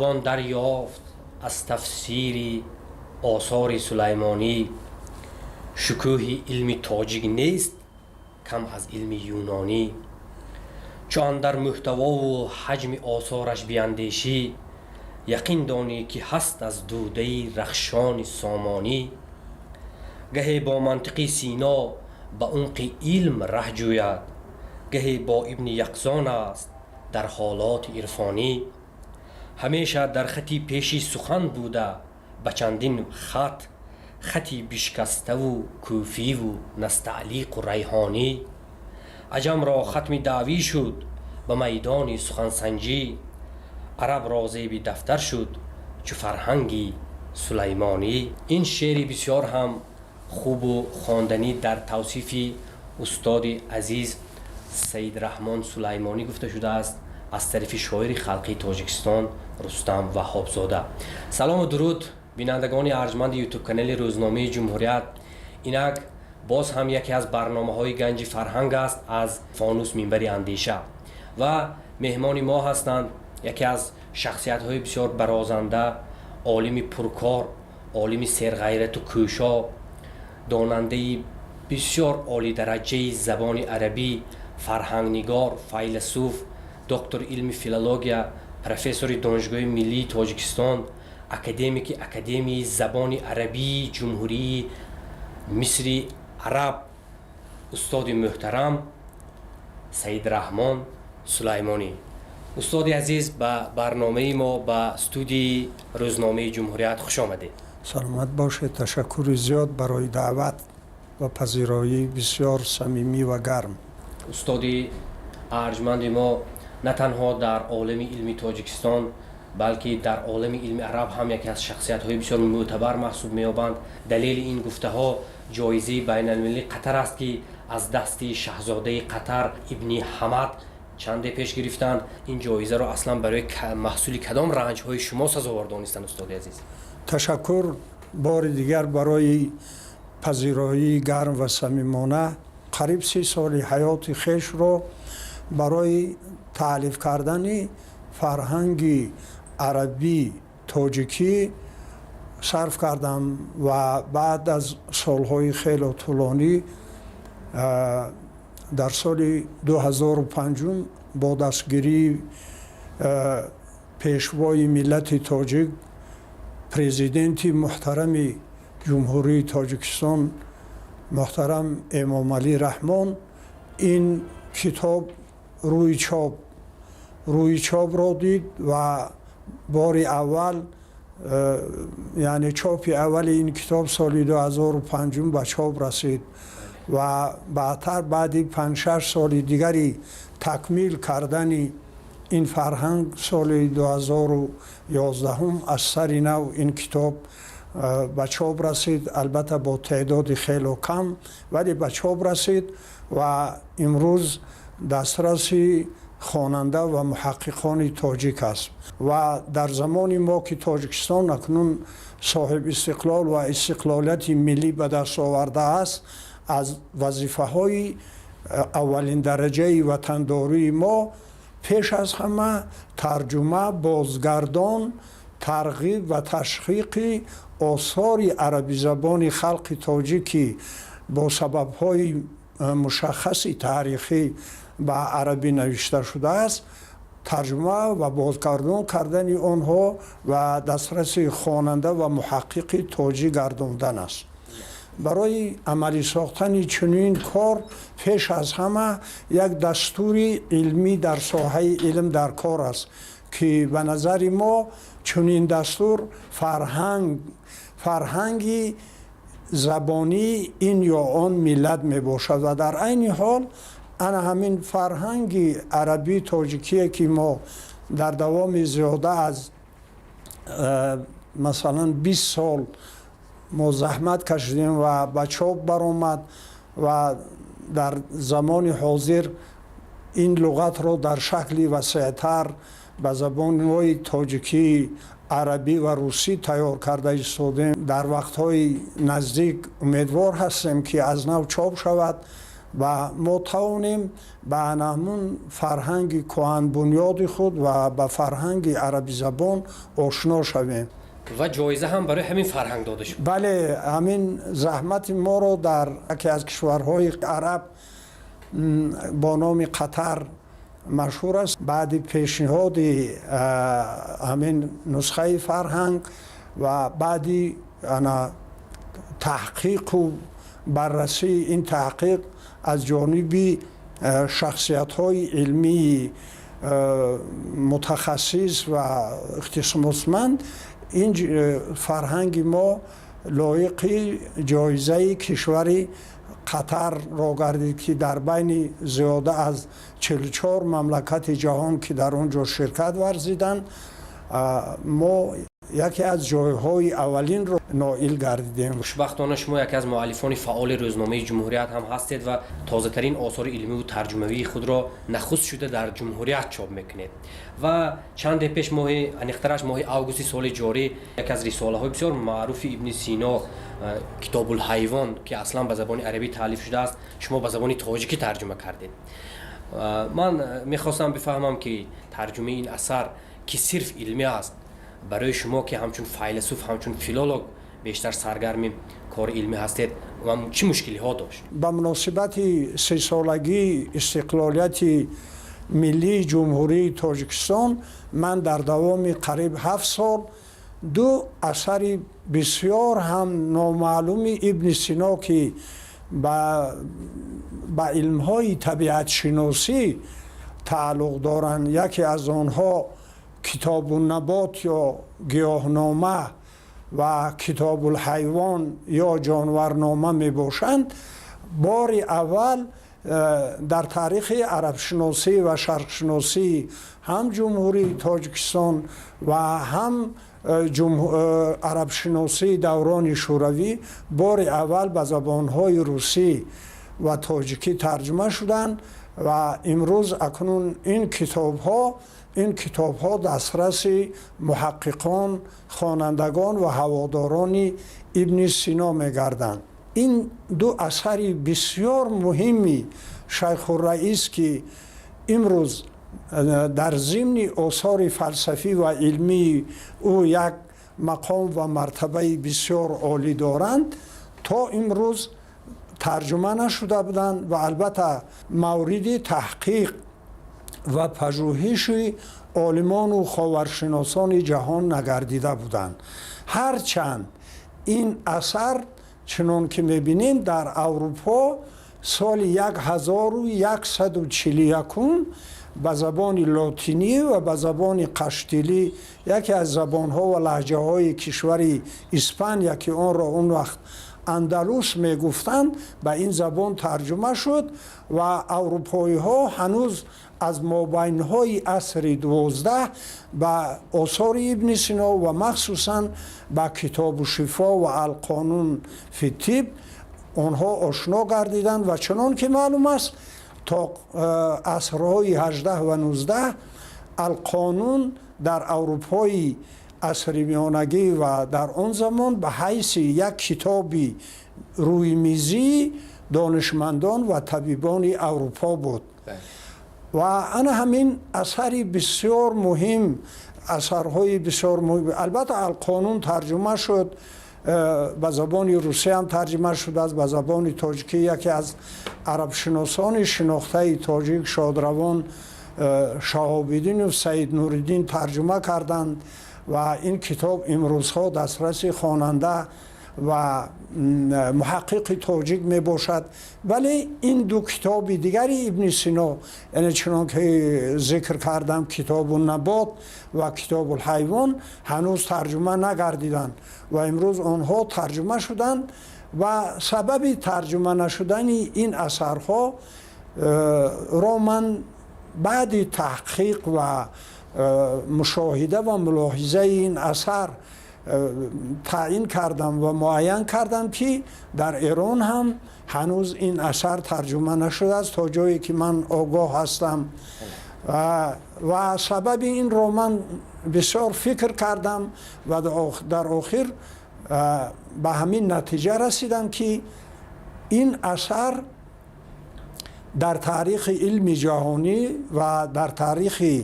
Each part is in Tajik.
Тавон дарёфт аз тафсири осори Сулаймонӣ. Шукӯҳи илми тоҷик нест кам аз илми юнонӣ. Чу андар мӯҳтавову ҳаҷми осораш биандешӣ, яқин донӣ, ки ҳаст аз дудаи рахшони сомонӣ. Гаҳе бо мантиқи Сино ба умқи илм раҳ ҷӯяд, гаҳе бо Ибни Яқзон аст дар ҳолоти ирфонӣ. Ҳамеша дар хати пеши сухан буда, ба чандин хат, хати бишкаставу кӯфиву настаълиқу райҳонӣ. Аҷамро хатми даъвӣ шуд ба майдони сухансанҷӣ, арабро зеби дафтар шуд чу фарҳанги Сулаймонӣ. Ин шеъри бисёр ҳам хубу хонданӣ дар тавсифи устоди азиз Саиdraҳмон Сулаймонӣ гуфта шудааст аз тарафи шоири халқии Тоҷикистон Рустам Ваҳҳобзода. Салому дуруд, бинандагони арҷманди Ютуб-канали рӯзномаи «Ҷумҳурият». Инак боз ҳам яке аз барномаҳои «Ганҷи фарҳанг» аст аз фонус минбари андеша ва меҳмони мо ҳастанд яке аз шахсиятҳои бисёр барозанда, олими пуркор, олими серғайрату кӯшо, донандаи бисёр олидараҷаи забони арабӣ, фарҳангнигор, файласуф, доктори илми филология, профессори Донишгоҳи миллии Тоҷикистон, академики Академияи забони арабии Ҷумҳурии Мисри Араб, устоди муҳтарам Саиdraҳмон Сулаймонӣ. Устоди азиз, ба барномаи мо, ба студияи рӯзномаи «Ҷумҳурият» хуш омадед. Саломат бошед. Ташаккури зиёд барои даъват ва пазироии бисёр самимӣ ва гарм. Устоди арҷманди мо на танҳо дар олами илми Тоҷикистон, балки дар олами илми араб ҳам яке аз шахсиятҳои бисёр мӯътабар маҳсуб меёбанд. Далели ин гуфтаҳо ҷоизаи байналмилалии Қатар аст, ки аз дасти шаҳзодаи Қатар Ибни Ҳамад чанде пеш гирифтанд. Ин ҷоизаро аслан барои маҳсули кадом ранҷҳои шумо сазовор донистанд, устоди азиз? Ташаккур бори дигар барои пазироии гарм ва самимона. Қариб 30 соли ҳаёти хешро барои таълиф кардани фарҳанги арабӣ тоҷикӣ сарф кардам ва баъд аз солҳои хело тӯлонӣ дар соли 2005 бо дастгирии пешвои миллати тоҷик, президенти муҳтарами Ҷумҳурии Тоҷикистон муҳтарам Эмомалӣ Раҳмон ин китоб рӯи чопро дид ва бори аввал, яъне чопи аввали ин китоб соли 2005 ба чоп расид ва баъдтар, баъди 5-6 соли дигари такмил кардани ин фарҳанг, соли 2011 аз сари нав ин китоб ба чоп расид. Албатта, бо теъдоди хело кам, вале ба чоп расид ва имрӯз дастраси хонанда ва муҳаққиқони тоҷик аст. Ва дар замони мо, ки Тоҷикистон акнун соҳиб истиқлол ва истиқлолияти миллӣ ба даст овардааст, аз вазифаҳои аввалиндараҷаи ватандории мо пеш аз ҳама тарҷума, бозгардон, тарғиб ва ташвиқи осори арабизабони халқи тоҷик, ки бо сабабҳои мушаххаси таърихӣ ба арабӣ навишта шудааст, тарҷума ва бозгардон кардани онҳо ва дастраси хонанда ва муҳаққиқи тоҷик гардондан аст. Барои амалӣ сохтани чунин кор пеш аз ҳама як дастури илмӣ дар соҳаи илм дар кор аст, ки ба назари мо чунин дастур фарҳанги забонии ин ё он миллат мебошад. Ва дар айни ҳол ана ҳамин фарҳанги арабии тоҷикие, ки мо дар давоми зиёда аз масалан 20 сол мо заҳмат кашидем ва ба чоп баромад ва дар замони ҳозир ин луғатро дар шакли васеътар ба забонҳои тоҷикӣ, арабӣ ва русӣ тайёр карда истодем. Дар вақтҳои наздик умедвор ҳастем, ки аз нав чоп шавад. Ва мо тавонем ба ҳамун фарҳанги кӯҳанбунёди худ ва ба фарҳанги арабизабон ошно шавем. Ва ҷоиза ҳам барои ҳамин фарҳанг дода шуд. Бале, ҳамин заҳмати моро дар яке аз кишварҳои араб бо номи Қатар машҳур аст, баъди пешниҳоди ҳамин нусхаи фарҳанг ва баъди ана таҳқиқу баррасии ин таҳқиқ аз ҷониби шахсиятҳои илмии мутахассис ва ихтисосманд, ин фарҳанги мо лоиқи ҷоизаи кишвари Қатарро гардид, ки дар байни зиёда аз 44 мамлакати ҷаҳон, ки дар он ҷо ширкат варзиданд, мо яке аз ҷойҳои аввалинро ноил гардидем. Хушбахтона, шумо яке аз муаллифони фаъоли рӯзномаи «Ҷумҳурият» ҳам ҳастед ва тозатарин осори илмиву тарҷумавии худро нахуст шуда дар «Ҷумҳурият» чоп мекунед. Ва чанде пеш, моҳи аниқтараш моҳи августи соли ҷорӣ, яке аз рисолаҳои бисёр маъруфи Ибни Сино, «Китобулҳайвон», ки аслан ба забони арабӣ таълиф шудааст, шумо ба забони тоҷикӣ тарҷума кардед. Ман мехостам бифаҳмам, ки тарҷумаи ин асар, ки сирф илмӣ аст, барои шумо, ки ҳамчун файласуф, ҳамчун филолог бештар саргарми кори илмӣ ҳастед, чӣ мушкилиҳо дошт? Ба муносибати 30-солагии истиқлолияти миллии Ҷумҳурии Тоҷикистон ман дар давоми қариб 7 сол ду асари бисёр ҳам номаълуми Ибни Сино, ки ба илмҳои табиатшиносӣ тааллуқ доранд, яке аз онҳо «Китобуннабот» ё «Гиёҳнома» ва «Китобулҳайвон» ё «Ҷонварнома» мебошанд, бори аввал дар таърихи арабшиносӣ ва шарқшиносии ҳам Ҷумҳурии Тоҷикистон ва ҳам арабшиносии даврони Шӯравӣ бори аввал ба забонҳои русӣ ва тоҷикӣ тарҷума шуданд. Ва имрӯз акнун ин китобҳо дастраси муҳаққиқон, хонандагон ва ҳаводорони Ибни Сино мегарданд. Ин ду асари бисёр муҳими шайхурраис, ки имрӯз дар зимни осори фалсафӣ ва илмии ӯ як мақом ва мартабаи бисёр олӣ доранд, то имрӯз тарҷума нашуда буданд ва албатта мавриди таҳқиқ ва пажӯҳиши олимону ховаршиносони ҷаҳон нагардида буданд. Ҳарчанд ин асар, чунон ки мебинем, дар Аврупо соли 1141 ба забони лотинӣ ва ба забони қаштилӣ, яке аз забонҳо ва лаҳҷаҳои кишвари Испания, ки онро он вақт Андалус мегуфтанд, ба ин забон тарҷума шуд. Ва аврупоиҳо ҳанӯз аз мобайнҳои асри 12 ба осори Ибни Сино ва махсусан ба «Китобу шифо» ва «Алқонун фи тиб» онҳо ошно гардиданд. Ва чунон ки маълум аст, то асрҳои 18 ва 19 «Алқонун» дар Аврупои асри миёнагӣ ва дар он замон ба ҳайси як китоби рӯймизии донишмандон ва табибони Аврупо буд. Ва ана ҳамин асари бисёр муҳим, асарҳои бисёр муҳим, албатта «Алқонун» тарҷума шуд, ба забони русия ҳам тарҷума шудааст, ба забони тоҷикӣ яке аз арабшиносони шинохтаи тоҷик, шодравон Шаҳобиддину Саид Нуриддин, тарҷума карданд. Ва ин китоб имрӯзҳо дастраси хонанда ва муҳаққиқи тоҷик мебошад. Вале ин ду китоби дигари Ибни Сино, яъне чунон ки зикр кардам, «Китобу набот» ва «Китобулҳайвон», ҳанӯз тарҷума нагардиданд ва имрӯз онҳо тарҷума шуданд. Ва сабаби тарҷума нашудани ин асарҳо ро ман баъди таҳқиқ ва мушоҳида ва мулоҳизаи ин асар таъин кардам ва муайян кардам, ки дар Эрон ҳам ҳанӯз ин асар тарҷума нашудааст, то ҷое ки ман огоҳ ҳастам. Ва сабаби инро ман бисёр фикр кардам ва дар охир ба ҳамин натиҷа расидам, ки ин асар Дар таърихи илми ҷаҳонӣ ва дар таърихи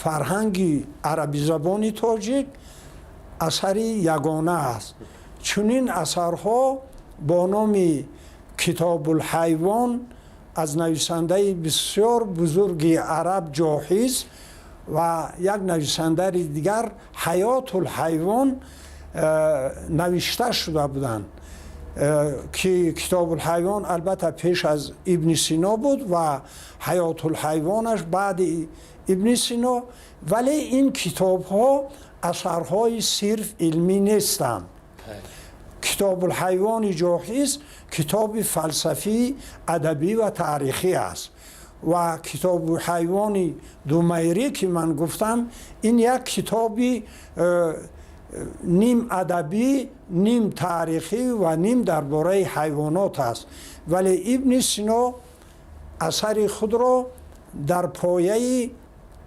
фарҳанги арабизабони тоҷик асари ягона аст. Чунин асарҳо бо номи Китобулҳайвон аз нависандаи бисёр бузурги араб Ҷоҳиз ва як нависандаи дигар Ҳаётулҳайвон навишта шуда буданд, ки Китобулҳайвон албатта пеш аз Ибни Сино буд ва Ҳаётулҳайвонаш баъди Ибни Сино. Вале ин китобҳо асарҳои сирф илмӣ нестанд. Китобулҳайвони Ҷоҳиз китоби фалсафӣ, адабӣ ва таърихӣ аст ва Китоби ҳайвони Думайрӣ, ки ман гуфтам, ин як китоби ним адабӣ, ним таърихӣ ва ним дар бораи ҳайвонот аст. Вале Ибни Сино асари худро дар пояи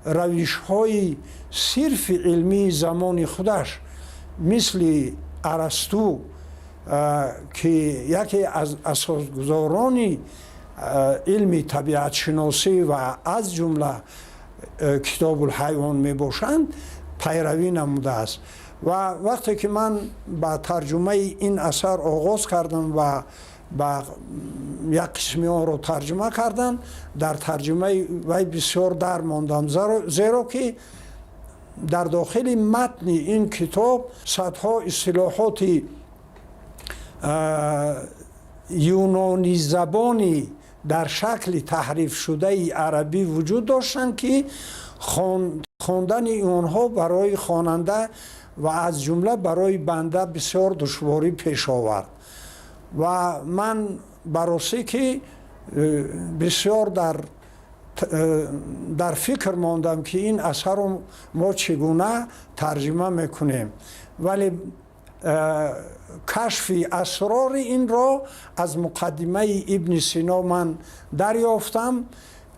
равишҳои сирфи илмии замони худаш, мисли Арасту, ки яке аз асосгузорони илми табиатшиносӣ ва аз ҷумла Китобулҳайвон мебошанд, пайравӣ намудааст. Ва вақте ки ман ба тарҷумаи ин асар оғоз кардам ва ба як қисми онро тарҷума кардам, дар тарҷумаи вай бисёр дар мондам, зеро ки дар дохили матни ин китоб садҳо истилоҳоти юнонизабонӣ дар шакли таҳрифшудаи арабӣ вуҷуд доштанд, ки хондани онҳо барои хонанда ва аз ҷумла барои банда бисёр душворӣ пеш овард. Ва ман баросӣ ки бисёр дар фикр мондам, ки ин асарро мо чӣ гуна тарҷума мекунем. Вале кашфи асрори инро аз муқаддимаи Ибни Сино ман дарёфтам,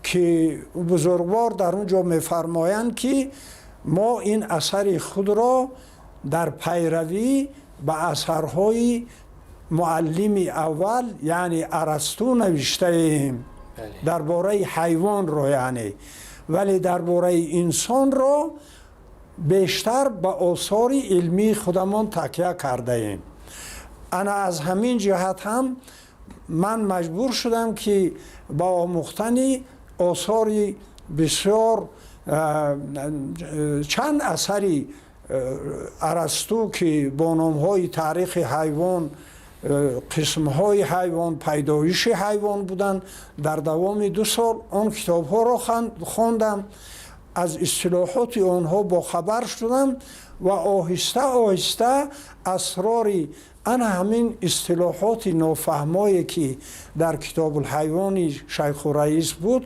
ки бузургвор дар он ҷо мефармоянд, ки мо ин асари худро дар пайравӣ ба асарҳои муаллими аввал, яъне Арасту, навиштаем дар бораи ҳайвонро, яъне, вале дар бораи инсонро бештар ба осори илмии худамон такя кардаем. Ана аз ҳамин ҷиҳат ҳам ман маҷбур шудам, ки ба омӯхтани осори бисёр чанд асари Арасту, ки бо номҳои Таърихи ҳайвон, Қисмҳои ҳайвон, Пайдоиши ҳайвон буданд, дар давоми 2 сол он китобҳоро хондам, аз истилоҳоти онҳо бохабар шудам ва оҳиста оҳиста асрори ана ҳамин истилоҳоти нофаҳмое, ки дар Китобулҳайвони Шайху Раис буд,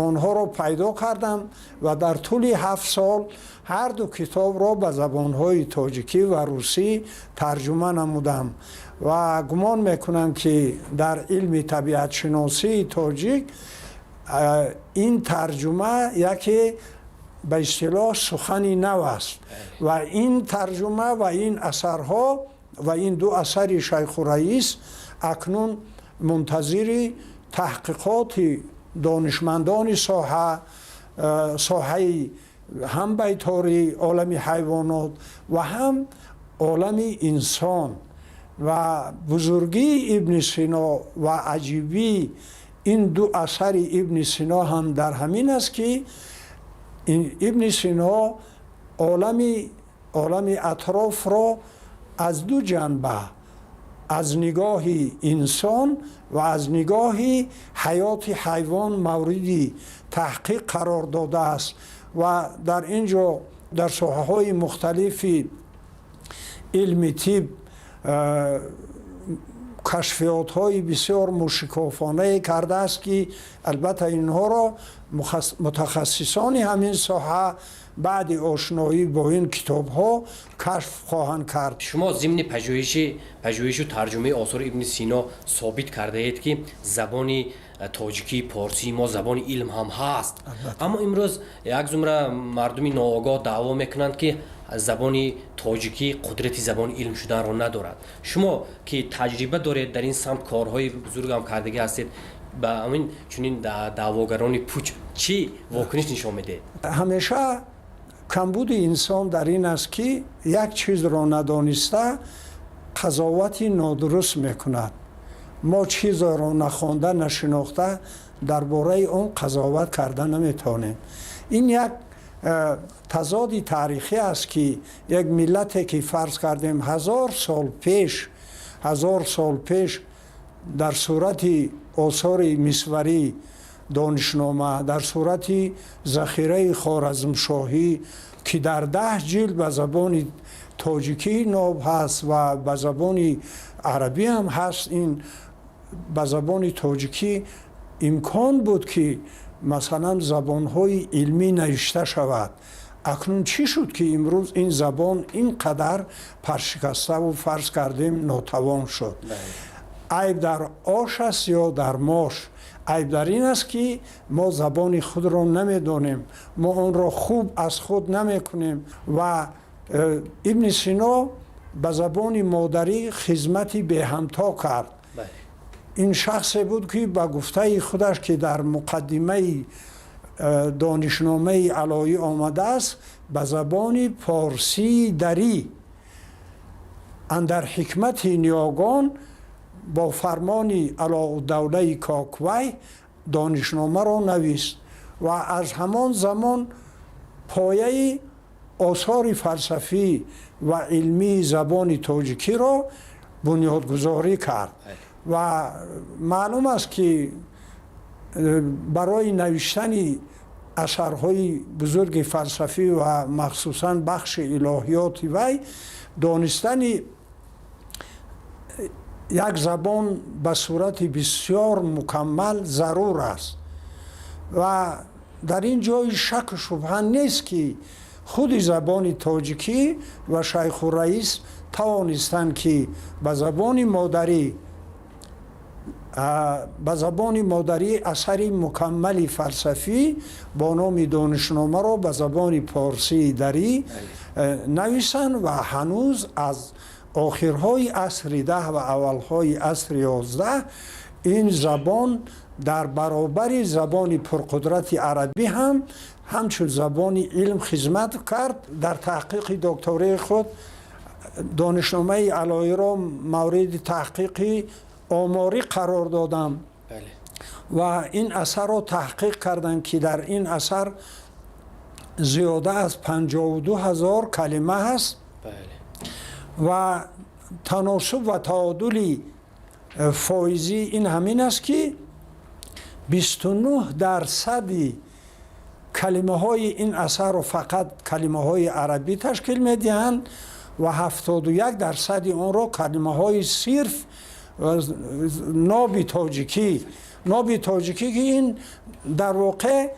онҳоро пайдо кардам ва дар тӯли 7 сол ҳар ду китобро ба забонҳои тоҷикӣ ва русӣ тарҷума намудам. Ва гумон мекунам, ки дар илми табиатшиносии тоҷик ин тарҷума яке ба истилоҳ сухани нав аст. Ва ин тарҷума ва ин асарҳо ва ин ду асари Шайху Раис акнун мунтазири таҳқиқоти донишмандони соҳаи ҳам байторӣ, олами ҳайвонот ва ҳам олами инсон. Ва бузургии Ибни Сино ва аҷибии ин ду асари Ибни Сино ҳам дар ҳамин аст, ки Ибни Сино олами атрофро аз ду ҷанба, аз нигоҳи инсон ва аз нигоҳи ҳаёти ҳайвон, мавриди таҳқиқ қарор додааст ва дар ин ҷо дар соҳаҳои мухталифи илми тиб кашфиётҳои бисёр мушикофонае кардааст, ки албатта инҳоро мутахассисони ҳамин соҳа баъди ошноӣ бо ин китобҳо кашф хоҳанд кард. Шумо зимни пажӯҳишу тарҷумаи осори Ибни Сино собит кардаед, ки забони тоҷикии порсии мо забони илм ҳам ҳаст. Аммо имрӯз як зумра мардуми ноогоҳ даъво мекунанд, ки забони тоҷикӣ қудрати забони илм шуданро надорад. Шумо ки таҷриба доред, дар ин самт корҳои бузургам кардагӣ ҳастед. Ба ҳамин чунин даъвогарони пуч чӣ вокуниш нишон медиҳед? Ҳамеша камбуди инсон дар ин аст, ки як чизро надониста қазовати нодуруст мекунад. Мо чизеро нахонда, нашинохта дар бораи он қазоват карда наметавонем. Ин як тазоди таърихӣ аст, ки як миллате, ки фарз кардем 1000 сол пеш дар сурати осори мисварӣ, Донишнома, дар сурати захираи Хоразмшоҳӣ, ки дар 10 ҷилд ба забони тоҷикӣ ноб ҳаст ва ба забони арабӣ ҳам ҳаст, ин ба забони тоҷикӣ имкон буд, ки масалан забонҳои илмӣ навишта шавад. Акнун чӣ шуд, ки имрӯз ин забон ин қадар паршикаставу, фарз кардем, нотавон шуд? Айб дар ош аст ё дар мош? Айб дар ин аст, ки мо забони худро намедонем, мо онро хуб аз худ намекунем. Ва Ибни Сино ба забони модарӣ хизмати беҳамто кард. Ин шахсе буд, ки ба гуфтаи худаш, ки дар муқаддимаи Донишномаи Алоӣ омадааст, ба забони форсии дарӣ андар ҳикмати ниёгон бо фармони Алоуддавлаи Коквай Донишномаро навист ва аз ҳамон замон пояи осори фалсафӣ ва илмии забони тоҷикиро бунёдгузорӣ кард. Ва маълум аст, ки барои навиштани асарҳои бузурги фалсафӣ ва махсусан бахши илоҳиёти вай донистани як забон ба сурати бисёр мукаммал зарур аст. Ва дар ин ҷои шаку шубҳа нест, ки худи забони тоҷикӣ ва Шайхураис тавонистанд, ки ба забони модарӣ асари мукаммали фалсафӣ бо номи Донишномаро ба забони порсии дарӣ нависанд. Ва ҳанӯз аз охирҳои асри 10 ва аввалҳои асри 11 ин забон дар баробари забони пурқудрати арабӣ ҳам ҳамчун забони илм хизмат кард. Дар таҳқиқи доктории худ Донишномаи Алоиро мавриди таҳқиқи оморӣ қарор додам ва ин асарро таҳқиқ кардам, ки дар ин асар зиёда аз 52 000 калима ҳаст ва таносуб ва таодули фоизӣ ин ҳамин аст, ки 29 дарсади калимаҳои ин асарро фақат калимаҳои арабӣ ташкил медиҳанд ва 71 дарсади онро калимаҳои сирф ноби тоҷикӣ, ки ин дар воқеъ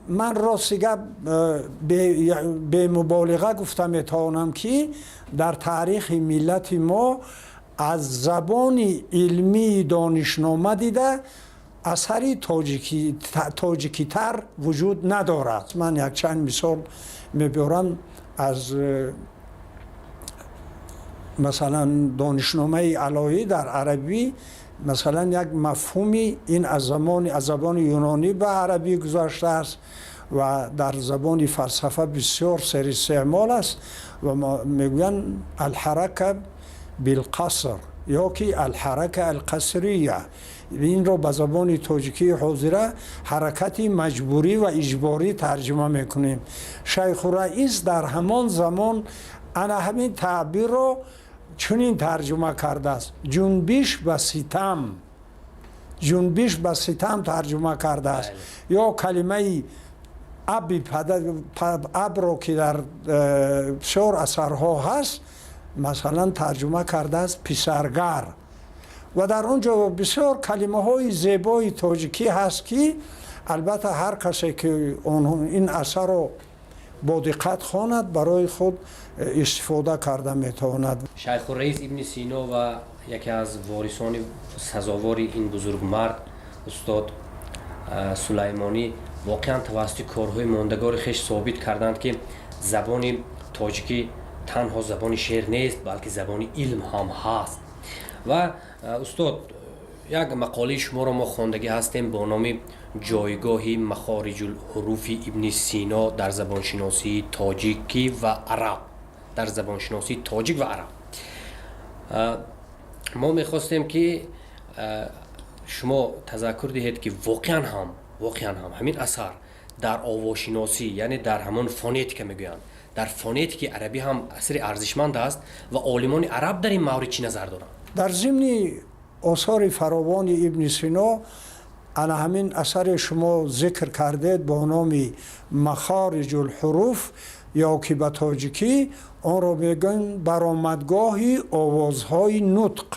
ман рости гап бемуболиға гуфта метавонам, ки дар таърихи миллати мо аз забони илмии Донишнома дида асари тоҷикитар вуҷуд надорад. Ман якчанд мисол мебиёрам аз масалан Донишномаи Алоӣ дар арабӣ. Масалан, як мафҳуми ин аз забони юнонӣ ба арабӣ гузаштааст ва дар забони фалсафа бисёр серистеъмол аст ва мегӯянд الحركة بالقسر ё ки الحركة القسرية. Инро ба забони тоҷикии ҳозира ҳаракати маҷбурӣ ва иҷборӣ тарҷима мекунем. Шайхураис дар ҳамон замон ана ҳамин таъбирро чунин тарҷума кардааст: ҷунбиш ба ситам, ҷунбиш ба ситам тарҷума кардааст. Ё калимаи аби абро, ки дар бисёр асарҳо ҳаст, масалан тарҷума кардааст писаргар. Ва дар он ҷо бисёр калимаҳои зебои тоҷикӣ ҳаст, ки албатта ҳар касе ки ин асарро бо диққат хонад, барои худ истифода карда метавонад. Шайхураис Ибни Сино ва яке аз ворисони сазовори ин бузургмард устод Сулаймонӣ воқеан тавассути корҳои мондагори хеш собит карданд, ки забони тоҷикӣ танҳо забони шеър нест, балки забони илм ҳам ҳаст. Ва устод Як мақолаи шуморо мо хондагӣ ҳастем бо номи «Ҷойгоҳи махориҷулҳуруфи Ибни Сино дар забоншиносии тоҷикӣ ва араб», дар забоншиносии тоҷик ва араб. Мо мехостем, ки шумо тазаккур диҳед, ки воқеан ҳам ҳамин асар дар овозшиносӣ, яъне дар ҳамон фонетика мегӯянд, дар фонетики арабӣ ҳам асари арзишманд аст ва олимони араб дар ин маврид чӣ назар доранд? Дар зимни осори фаровони Ибни Сино, ана ҳамин асаре шумо зикр кардед бо номи «Махориҷулҳуруф» ё ки ба тоҷикӣ онро мегӯем «Баромадгоҳи овозҳои нутқ».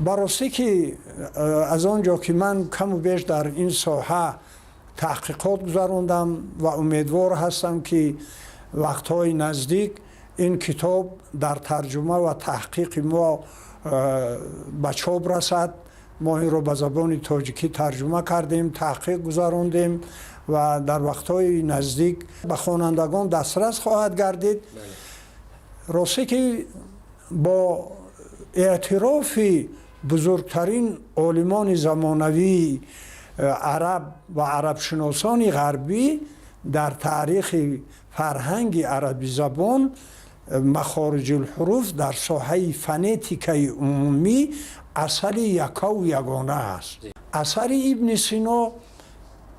Ба ростӣ ки аз он ҷо ки ман каму беш дар ин соҳа таҳқиқот гузарондам ва умедвор ҳастам, ки вақтҳои наздик ин китоб дар тарҷума ва таҳқиқи мо ба чоп расад. Мо инро ба забони тоҷикӣ тарҷума кардем, таҳқиқ гузарондем ва дар вақтҳои наздик ба хонандагон дастрас хоҳад гардид. Ростӣ ки бо эътирофи бузургтарин олимони замонавии араб ва арабшиносони ғарбӣ, дар таърихи фарҳанги арабизабон «Махориҷулҳуруф» дар соҳаи фонетикаи умумӣ асари яккаву ягона аст. Асари Ибни Сино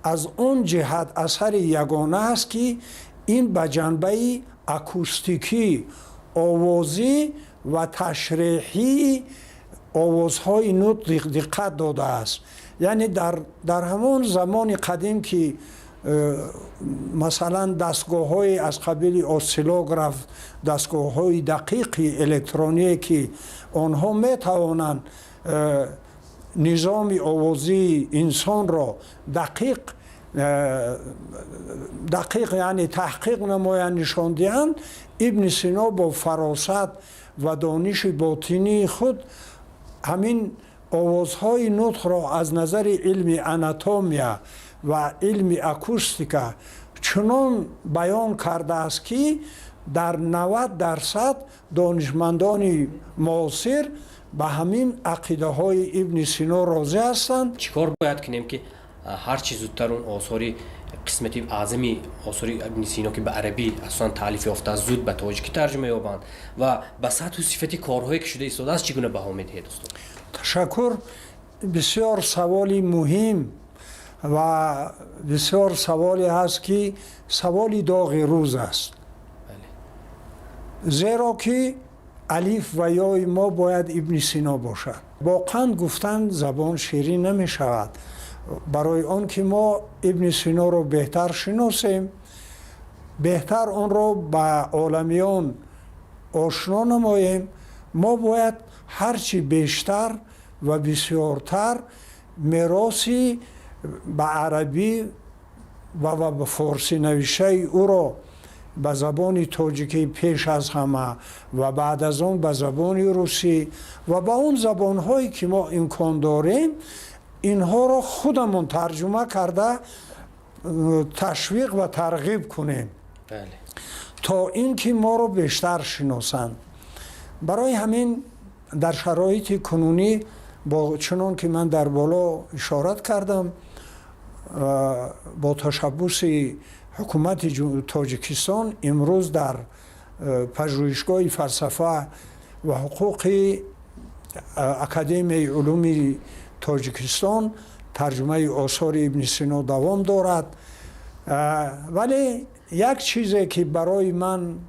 аз он ҷиҳат асари ягона аст, ки ин ба ҷанбаи акустикӣ, овозӣ ва ташреҳии овозҳои нутқ диққат додааст. Яъне дар ҳамон замони қадим, ки масалан дастгоҳҳое аз қабили осциллограф, дастгоҳҳои дақиқи электроние, ки онҳо метавонанд низоми овозии инсонро дақиқ, яъне таҳқиқ намоянд, нишон диҳанд, Ибни Сино бо фаросат ва дониши ботинии худ ҳамин овозҳои нутқро аз назари илми анатомия ва илми акустика чунон баён кардааст, ки дар 90% донишмандони муосир ба ҳамин ақидаҳои Ибни Сино розӣ ҳастанд. Чӣ кор бояд кунем, ки ҳарчи зудтар он осори, қисмати аъзами осори Ибни Сино, ки ба арабӣ асосан таълиф ёфтааст, зуд ба тоҷикӣ тарҷума ёбанд ва ба сатҳу сифати корҳое, ки шуда истодааст, чӣ гуна баҳо медиҳед, устод? Ташаккур, бисёр саволи муҳим ва бисёр саволе ҳаст, ки саволи доғи рӯз аст, зеро ки алиф ва ёи мо бояд Ибни Сино бошад. Бо қанд гуфтан забон ширин намешавад. Барои он ки мо Ибни Синоро беҳтар шиносем, беҳтар онро ба оламиён ошно намоем, мо бояд ҳарчи бештар ва бисёртар мероси ба арабӣ ва ба форсӣ навиштаи ӯро ба забони тоҷикӣ пеш аз ҳама ва баъд аз он ба забони русӣ ва ба он забонҳое, ки мо имкон дорем, инҳоро худамон тарҷума карда, ташвиқ ва тарғиб кунем, то ин ки моро бештар шиносанд. Барои ҳамин дар шароити кунунӣ, бо чунон ки ман дар боло ишорат кардам, бо ташаббуси ҳукумати Тоҷикистон имрӯз дар Пажӯҳишгоҳи фалсафа ва ҳуқуқи Академияи улуми Тоҷикистон тарҷумаи осори Ибни Сино давом дорад. Вале як чизе, ки барои ман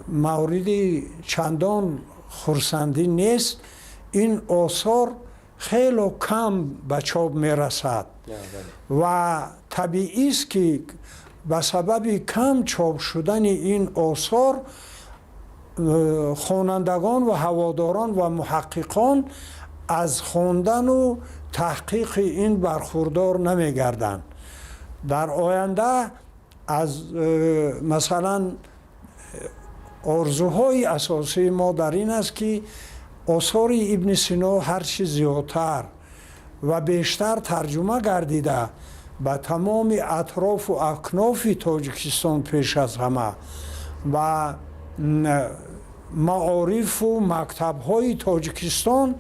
мавриди чандон хурсандӣ нест, ин осор хело кам ба чоп мерасад ва табиист, ки ба сабаби кам чоп шудани ин осор хонандагон ва ҳаводорон ва муҳаққиқон аз хондану таҳқиқи ин бархурдор намегарданд. Дар оянда аз масалан орзуҳои асосии мо дар ин аст, ки осори Ибни Сино ҳарчи зиёдтар ва бештар тарҷума гардида, ба тамоми атрофу акнофи Тоҷикистон пеш аз ҳама ва маорифу мактабҳои Тоҷикистон.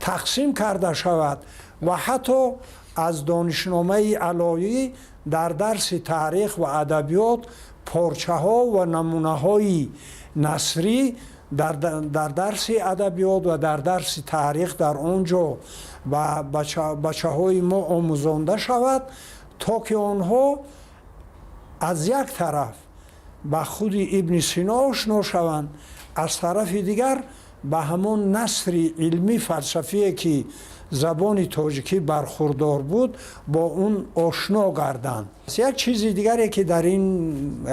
Тақсим карда шавад ва ҳатто аз Донишномаи Алоӣ дар дарси таърих ва адабиёт порчаҳо ва намунаҳои насрӣ дар дарси адабиёт ва дар дарси таърих дар он ҷо ба бачаҳои мо омӯзонда шавад, то ки онҳо аз як тараф ба худи Ибни Сино ошно шаванд, аз тарафи дигар ба ҳамон насри илмӣ фалсафие, ки забони тоҷикӣ бархурдор буд, бо он ошно гарданд. Як чизи дигаре, ки дар ин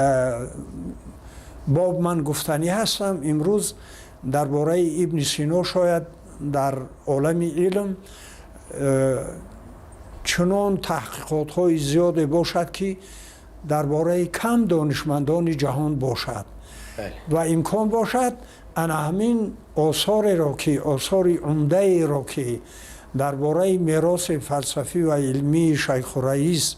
боб ман гуфтанӣ ҳастам: имрӯз дар бораи Ибни Сино шояд дар олами илм чунон таҳқиқотҳои зиёде бошад, ки дар бораи кам донишмандони ҷаҳон бошад, ва имкон бошад, ана ҳамин осореро, ки осори умдаеро, ки дар бораи мероси фалсафӣ ва илмии Шайхураис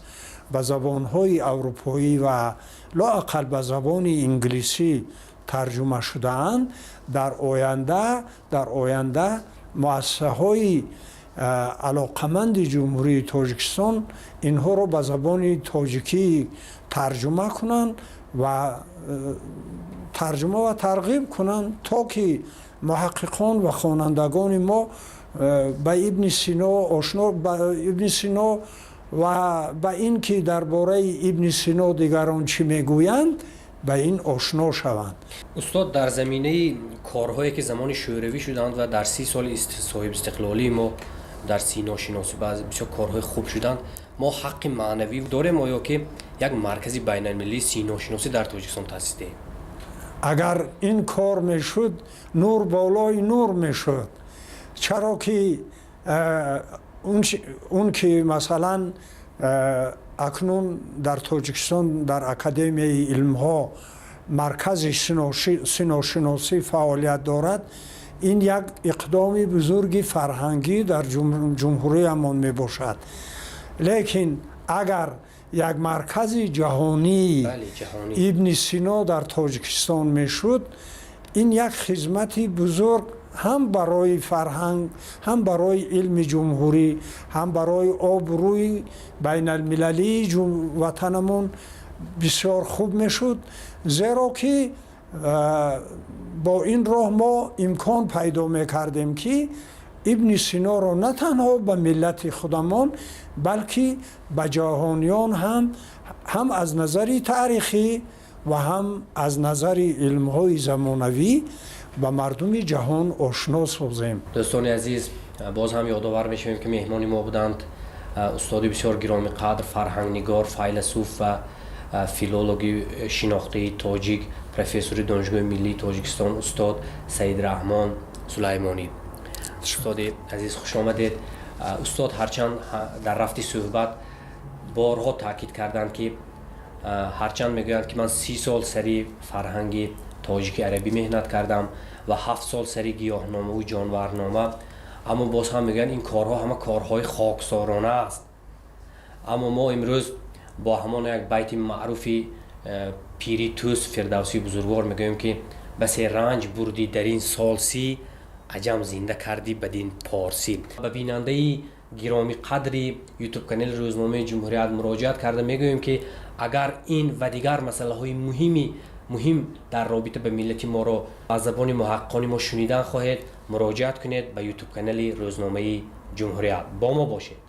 ба забонҳои аврупоӣ ва лоақал ба забони инглисӣ тарҷума шудаанд, дар оянда муассисаҳои алоқаманди Ҷумҳурии Тоҷикистон инҳоро ба забони тоҷикӣ тарҷума кунанд ва тарҷума ва тарғиб кунанд, то ки муҳаққиқон ва хонандагони мо ба Ибни Сино ошно, ба Ибни Сино ва ба ин ки дар бораи Ибни Сино дигарон чӣ мегӯянд, ба ин ошно шаванд. Устод, дар заминаи корҳое, ки замони Шӯравӣ шуданд ва дар 30 соли соҳибистиқлолии мо дар синошиносӣ баъзе бисёр корҳои хуб шуданд, мо ҳаққи маънавӣ дорем оё, ки як маркази байналмилалии синошиносӣ дар Тоҷикистон таъсис диҳем? Агар ин кор мешуд, нур болои нур мешуд, чаро ки он ки масалан акнун дар Тоҷикистон дар Академияи илмҳо маркази синошиносӣ фаъолият дорад. Ин як иқдоми бузурги фарҳангӣ дар ҷумҳуриямон мебошад. Лекин агар як маркази ҷаҳонии Ибни Сино дар Тоҷикистон мешуд, ин як хизмати бузург ҳам барои фарҳанг, ҳам барои илми ҷумҳурӣ, ҳам барои обрӯи байналмилалии ватанамон бисёр хуб мешуд, зеро ки бо ин роҳ мо имкон пайдо мекардем, ки Ибни Синоро на танҳо ба миллати худамон, балки ба ҷаҳониён ҳам аз назари таърихӣ ва ҳам аз назари илмҳои замонавӣ ба мардуми ҷаҳон ошно созем. Дӯстони азиз, боз ҳам ёдовар мешавем, ки меҳмони мо буданд устоди бисёр гиромиқадр, фарҳангнигор, файласуф ва филологи шинохтаи тоҷик, профессори Донишгоҳи миллии Тоҷикистон устод Саидраҳмон Сулаймонӣ. Устоди азиз, хуш омадед. Устод ҳарчанд дар рафти суҳбат борҳо таъкид карданд, ки ҳарчанд мегӯянд, ки ман 30 сол сари фарҳанги тоҷики арабӣ меҳнат кардам ва 7 сол сари гиёҳномаву ҷонварнома, аммо боз ҳам мегӯянд, ин корҳо ҳама корҳои хоксорона аст. Аммо мо имрӯз бо ҳамон як байти маъруфи пири Тӯс, Фирдавсии бузургвор мегӯем, ки басе ранҷ бурдӣ дар ин сол 30, аҷам зинда кардӣ бадин порсӣ. Ба бинандаи гиромиқадри Ютуб канали рӯзномаи Ҷумҳурият муроҷиат карда мегӯем, ки агар ин ва дигар масъалаҳои муҳими муҳим дар робита ба миллати моро аз забони муҳаққиқони мо шунидан хоҳед, муроҷиат кунед ба Ютуб канали рӯзномаи Ҷумҳурият. Бо мо бошед.